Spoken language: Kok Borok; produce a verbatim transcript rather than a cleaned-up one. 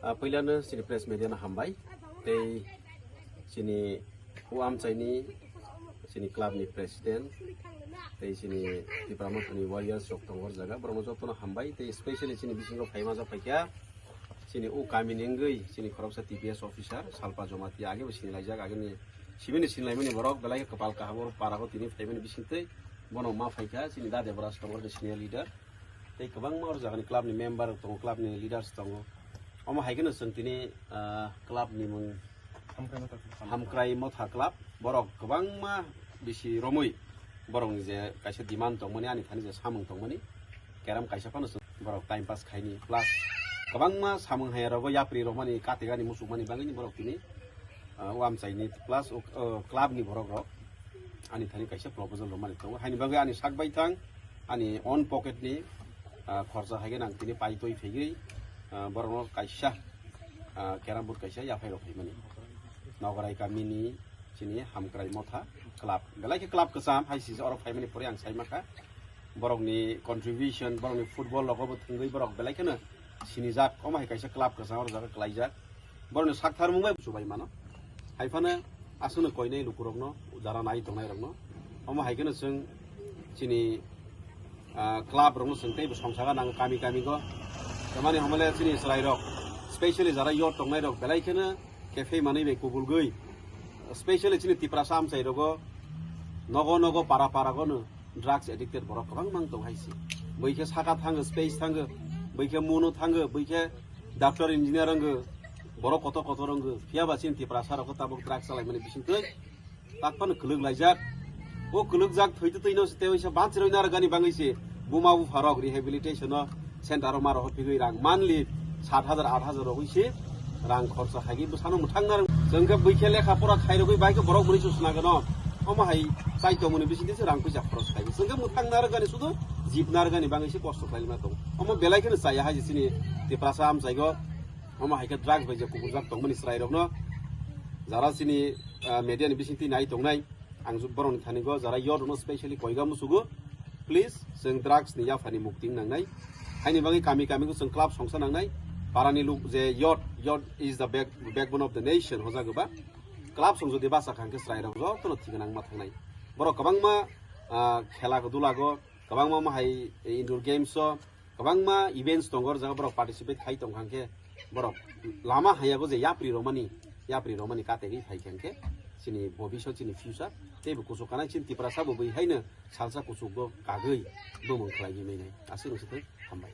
Ah, puilano chini press media no hambai, tei chini o amchaini chini club ni president, tei chini Tipra Mothani warriors rok tongo o jaga, borokno jotono hambai, tei specially chini bisingo phaima jok phaikha chini o kami ni wngwi chini khoroksa T P S officer Salpa Jamatia, age bo sinilaijak, ageni sibini sinilaimani borok belai kwpal kaham o para o tini phaimani bisingtwi bono ma phaikha chini da Debraj tongo senior leader. Tei kwbangma o jagani club ni member rok tongo, club ni leaders tongo. Omo hai kheno chwng tini, ah, club ni mung Hamkrai Motha Club. Hamkrai Motha Club. Borok kwbangma bisi romwi borokni je kaisa demand tongmani, ani thani je samung tongmani, keram kaisa phano chwng borok time pass khaini. Plus kwbangma samung haya rogo yapri romani, katigani, musukmani bagwini borok tini, ah, o amchaini plus o, o club ni borok rok ani thani kaisa proposal romani tongo. Haini bagwi ani sak bai thang, ani own pocket ni, ah, khorcha hai khe nang tini pai toi phegwi, ah, borokno kaisa, ah, carrom board kaisa yaphai rok phaimani. Nogorai kamini chini Hamkrai Motha club. Belai khe club kwcham hai sijak oro phaimani pore ang sai mankha. Borokni contribution, borokni football rogo bo thwngwi borok belai kheno sinijak. Omo hai kaisa club kwcham oro jaga kwlaijak. Borokni sak tharmung bai chubai mano. Hai phano aswkno koinai lukurokno, jara nai tongnairokno. Omo hai kheno chwng chini, ah, club rokno chwng teibo songsaga nango kami kami go. Tamani homole chini chwrairok, specially jara youth tongnairok belai kheno kephei manwi bai kubulgwi, specially chini Tiprasa amchai rogo nogo nogo para para gono drugs addicted borok kwbang mang tong hai se. Bui khe saka thango, space thango, bui khe muno thango, bui khe doctor engineer wnggo, borok kotor kotor wnggo. Phiya ba chini Tiprasa rok tabuk drugs chalaimani bisingtwi tak phano kwlwk laijak. O kwlwkjak thwi twi no se tei waisa banchiroi narwk gani bangwi se buma bupha rok rehabilitation o center o ma rok phigwi rang monthly sat hajar, aat hajar rogwi se rang khorcha khaigwi bwsano mwthang narwk. Chwng khe bui khe lekha pora khairogwi bai khe borok mwnwi chusna gano. Omo hai chai tongmani bisingtwi se rang puisa khorok khaigwi. Chwng khe mwthang narwk gani sudu jib narwk gani bangwi se kosto khlaima tongo. Omo belai kheno chaya hai je chini Tiprasa amchaigo. Omo hai khe drugs bai je kukurjak tongmani chwrairokno jara chini, ah, media ni bisingtwi nai tongnai. Ang ju-, borokni thani go jara youth rokno specially koiga musugo, please, chwng drugs ni yaphani mukti wng nangnai. Haini bagwi kami kami go chwng club songsa nangnai. Parani luk je youth, youth is the back-, backbone of the nation hojago ba. Club song jodi basa khang khe chwrai rok jotono thik nang ma thangnai. Borok kwbangma, ah, khela dula go, kwbangma ma hai indoor games o, kwbangma events tongo, o jaga borok participate khai tong kha khe borok lama haya go je yapri romani, yapri romani kategwi phai kha khe chini bobisot, chini future teibo kuchuk kanai, chini Tiprasa bo bui haino salsa kuchuk go kagwi bumung khlai bi mainai. Aswk wngsi thung, hambai.